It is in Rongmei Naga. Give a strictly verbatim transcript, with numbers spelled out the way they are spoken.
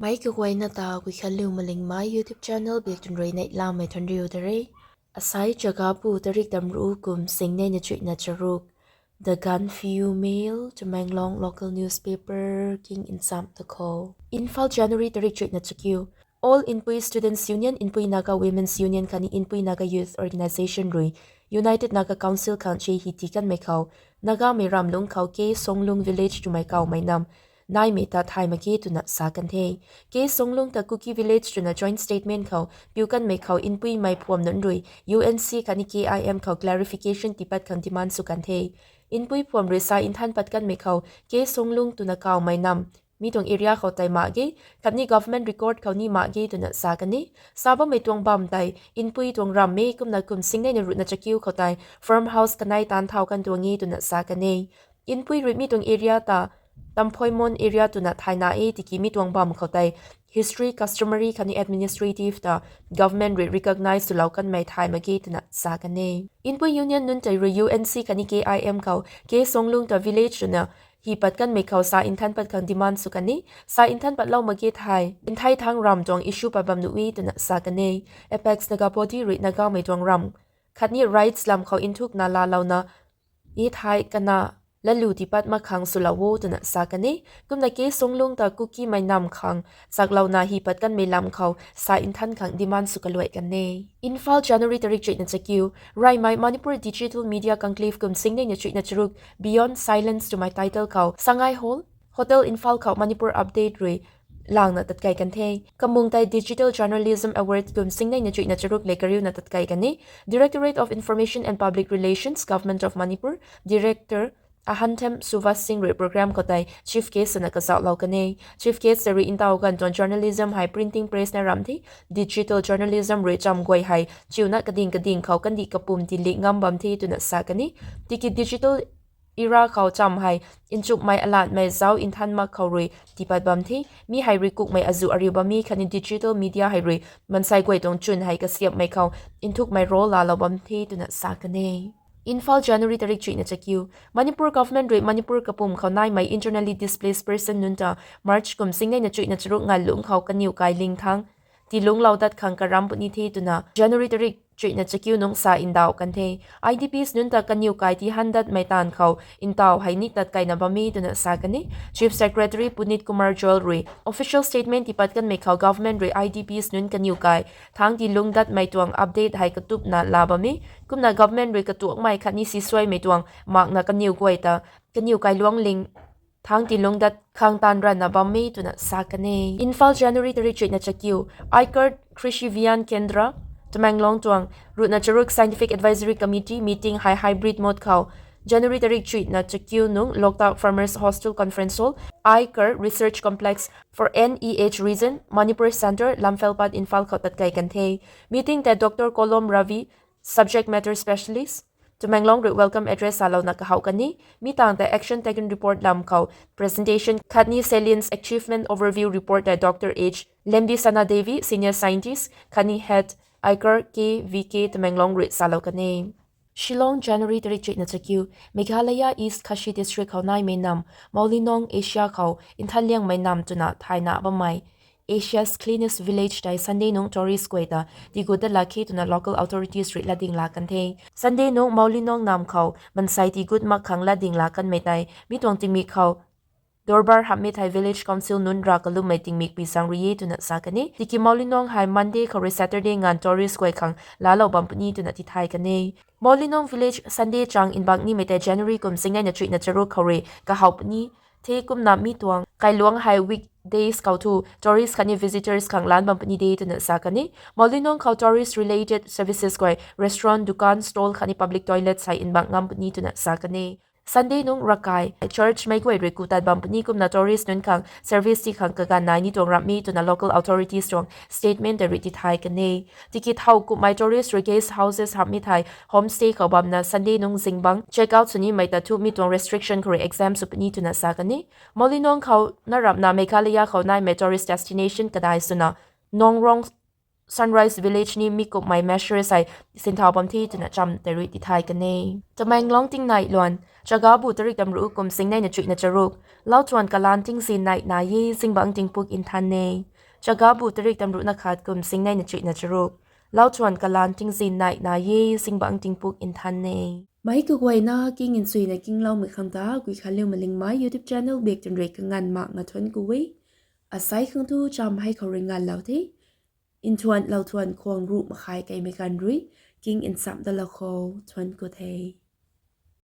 Mei kaguayna ta Guikhanliu Malingmei YouTube channel biak tun rui neihlamei thanriu ta re. Asai Chagabu tarik tamru kum singneina chuihna charuk. The Gaanphiu Mail, Tamenglong local newspaper king nsam ta khou. Imphal, January tarik chuihna chakiu. All Inpui Students Union, Inpui Naga Women's Union khatni Inpui Naga Youth Organisation rui United Naga Council khang che hi tii kanmei khou, Nagamei ramlungc khou K Songlung Village twmei kawmei nam naimei ta thay mak ge twna sa kan the. K Songlung ta Kuki Village twna joint statement khou piu kanmei khou Inpuimei phuam nunc rui U N C khatni K I M khou clarification tiipat khang demand sw kan the. Inpui phuam rui sa nthan pat kanmei khou K Songlung twna kawmei nam mi tuang area khou tei mak ge, khatni government record khou ni mak ge twna sa kan e. Sa bammei tuang bam tei Inpui tuang ram e, kumna kum singneina ruhna chakiu khou tei farmhouse kanei taanc thau kan tuang e twna sa kan e. Inpui rui mi tuang area ta Tamphoimon area twna thayna e, tiki mi tuang bam khou tei history, customary khatni administrative ta government rui recognize swlou kanmei thay mak ge twna sa kan e. Inpui Union nunc tei rui U N C khatni K I M khou K Songlung ta village twna hi pat kanmei khou sa nthan pat khang demand sw kan e. Sa nthan patlou mak ge thei nthei thangc ram tuang issue pat bam nuh e twna sa kan e. Apex Naga Body rui Nagamei tuang ram khatni rights lam khou nthukna laalouna e thei kana lalu tiipat mak khang swlou o twna sa kan e. Kumna K Songlung ta Kukimei nam khang chaklouna hi pat kanmei lam khou sa nthan khang demand sw kaluai kan e. Imphal, January tarik chuihna chakiu. Reymei Manipur Digital Media Conclave kum singneina chuihna charuk, Beyond Silence twmei title khou Sangai Hall, Hotel Imphal khou Manipur Update rui langna tatkai kan the. Kamung tei Digital Journalism Award kum singneina chuihna charuk le kariuna tatkai kan e. Directorate of Information and Public Relations, Government of Manipur, Director Ahanthem Suvas Singh rui program khou tei chief guest swna kazauhlou kan e. Chief guest ta rui ntaw ganv tuang journalism hei printing press na ram the, digital journalism rui cham guay hei chiuna kading kading khou kandih kapum tiilik ngam bam the twna sa kan e. Tiki digital era khou cham hei nchumhmei alatmei zauc nthan mak khou rui tiipat bam the. Mi hei rui kukmei azuh ariu bam e khatni digital media hei rui mansei guay tuang chwn hei kasiamhmei khou nthukmei role laalou bam the twna sa kan e. Imphal, January tarik chuihna chakiu. Manipur government rui Manipur kapum khou naimei internally displaced person nunc ta March kum singneina chuihna charuk ngalungc khou kaniw kai ling thangc tiilungclou dat khang karam puni the twna January tarik chuihna chakiu nungc sa ndauh kan the. I D Ps nunc ta kaniw kai tii han datmei taanv khou ntaw hei ni tatkaina bam e twna sa kan e. Chief Secretary Puneet Kumar Goel rui official statement tiipat kanmei khou government rui I D Ps nunc kaniw kai thangc tiilungc datmei tuang update hei katupna laa bam e. Kumna government rui katuakmei khatni sisuaimei tuang makna kaniw guay ta kaniw kailuang ling thangc tiilungc dat khang taanv ranna bam e twna sa kan e. Imphal, January tarik chuihna chakiu. Aikar Krishi Vigyan Kendra, Tamenglong tuang ruhna charuk Scientific Advisory Committee meeting hei hybrid mode khou January tarik chuihna chakiu nungc Loktak Farmers Hostel Conference Hall, Aikar Research Complex for N E H Region, Manipur Centre, Lamphel Pat, Imphal khou tatkai kan the. Meeting tei Doctor Kolom Ravi, subject matter specialist, Tamenglong rui welcome address salouna kahouh kan e. Mi tangv tei action taken report lam khou presentation khatni salient achievement overview report tei Doctor H Lembisana Devi, senior scientist khatni head Aikar K V K Tamenglong rui salou kan e. Shillong, January tarik chuihna chakiu. Meghalaya East Khasi District khou naimei nam Moulinong Asia khou nthanliangmei nam twna thayna bammei Asia's Cleanest Village tei Sunday nungc tourist guay ta tiigut dat lak khe twna local authorities rui latding laa kan the. Sunday nungc Moulinong nam khou mansei tiigut mak khang latding laa kanmei tei mi tuang tingmik khou Dorbar hamhmei thei village council nunc ra kalummei tingmik pui zaeng rui e twna sa kan e. Tiki Moulinong hei Monday khou rui Saturday nganv tourist guay khang laalou bam puni twna tithay kan e. Moulinong village Sunday chang nbak nimei tei January kum singneina chuihna charuk khou rui kahouh puni the, kumna mi tuang kailuang hei weekdays khou thu tourist khatni visitors khang laan bam puni de twna sa kan e. Moulinong khou tourist related services guay restaurant, dukan, stall khatni public toilets hei nbak ngam puni twna sa kan e. Sunday nungc ravkai church mei guay rui ku tat bam puni, kumna tourist nunc khang service ti khang kaganv nai ni tuang ramh e twna local authorities tuang statement tei rui tithay kan e. Tiki thow kumhmei tourist rui guest houses hamhmei thei homestay khou bamna Sunday nungc zingbangc check out sw nimei ta thu mi tuang restriction khou rui exempt sw puni twna sa kan e. Moulinong khou na ramhna Meghalaya khou naimei tourist destination kadai swna Nongrong Sunrise Village ni mi kumhmei measures hei sinthau bam the twna cham tei rui tithay kan e. Tamenglong tingnai luan. Chagabu tarik tamru kum singneina chuihna charuk. Lau chuan kalan tingzin nai nai e, zingbangc tingpuk nthan e. Chagabu tarik tamruhna khat kum singnei na chuihna charuk. Lauthuan kalan tingzin nai na e, singbangc tingpuk nthan e. Mei kaguayna king nchuina kingloumei khang ta Guikhanliu Malingmei YouTube channel bak tan rui kanganv mak nga thuanc ku e. Asai khang thu cham hei khou rui nganvlou the. Nthuan lauthuan khwang ruh makhai kaimei ganv rui king nchamh dalou khou thuanc ku the.